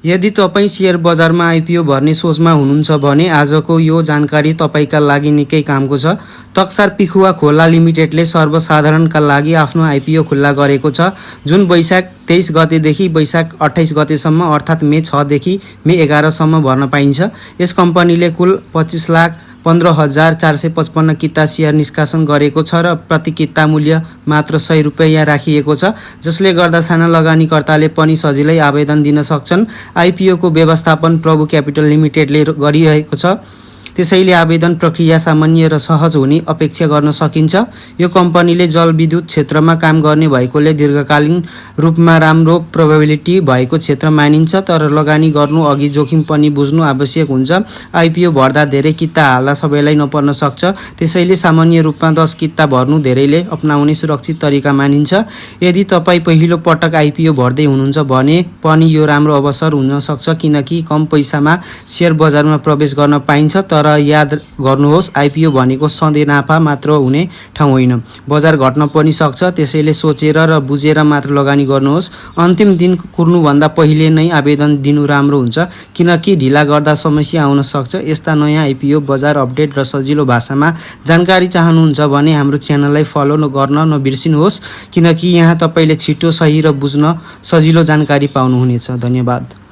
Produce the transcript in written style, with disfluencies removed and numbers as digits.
यदि तपाईँ शेयर बजारमा आइपिओ भर्ने सोचमा हुनुहुन्छ भने आजको यो जानकारी तपाईँका लागि निकै कामको छ। तक्सार पिखुवा खोला लिमिटेडले सर्वसाधारणका लागि आफ्नो आइपिओ खुल्ला गरेको छ, जुन वैशाख 23 गतेदेखि वैशाख 28 गतेसम्म अर्थात् मे 6 देखि मे 11 सम्म भर्न पाइन्छ। यस कम्पनीले कुल 25,15,455 किता सेयर निष्कासन गरेको छ र प्रति किता मूल्य मात्र 100 रुपैयाँ राखिएको छ, जसले गर्दा साना लगानीकर्ताले पनि सजिलै आवेदन दिन सक्छन्। आइपिओको व्यवस्थापन प्रभु क्यापिटल लिमिटेडले गरिरहेको छ, त्यसैले आवेदन प्रक्रिया सामान्य र सहज हुने अपेक्षा गर्न सकिन्छ। यो कम्पनीले जलविद्युत क्षेत्रमा काम गर्ने भएकोले दीर्घकालीन रूपमा राम्रो प्रोबेबिलिटी भएको क्षेत्र मानिन्छ, तर लगानी गर्नु अघि जोखिम पनि बुझ्नु आवश्यक हुन्छ। आइपिओ भर्दा धेरै किता हाल्दा सबैलाई नपर्न सक्छ, त्यसैले सामान्य रूपमा 10 किता भर्नु धेरैले अपनाउने सुरक्षित तरिका मानिन्छ। यदि तपाईँ पहिलो पटक आइपिओ भर्दै हुनुहुन्छ भने पनि यो राम्रो अवसर हुन सक्छ, किनकि कम पैसामा शेयर बजारमा प्रवेश गर्न पाइन्छ। तर याद गर्नुहोस्, आइपिओ भनेको सधैँ नाफा मात्र हुने ठाउँ होइन, बजार घट्न पनि सक्छ, त्यसैले सोचेर र बुझेर मात्र लगानी गर्नुहोस्। अन्तिम दिन कुर्नुभन्दा पहिले नै आवेदन दिनु राम्रो हुन्छ, किनकि ढिला गर्दा समस्या आउन सक्छ। यस्ता नयाँ आइपिओ बजार अपडेट र सजिलो भाषामा जानकारी चाहनुहुन्छ भने हाम्रो च्यानललाई फलो गर्न नबिर्सिनुहोस्, किनकि यहाँ तपाईँले छिटो, सही र बुझ्न सजिलो जानकारी पाउनुहुनेछ। धन्यवाद।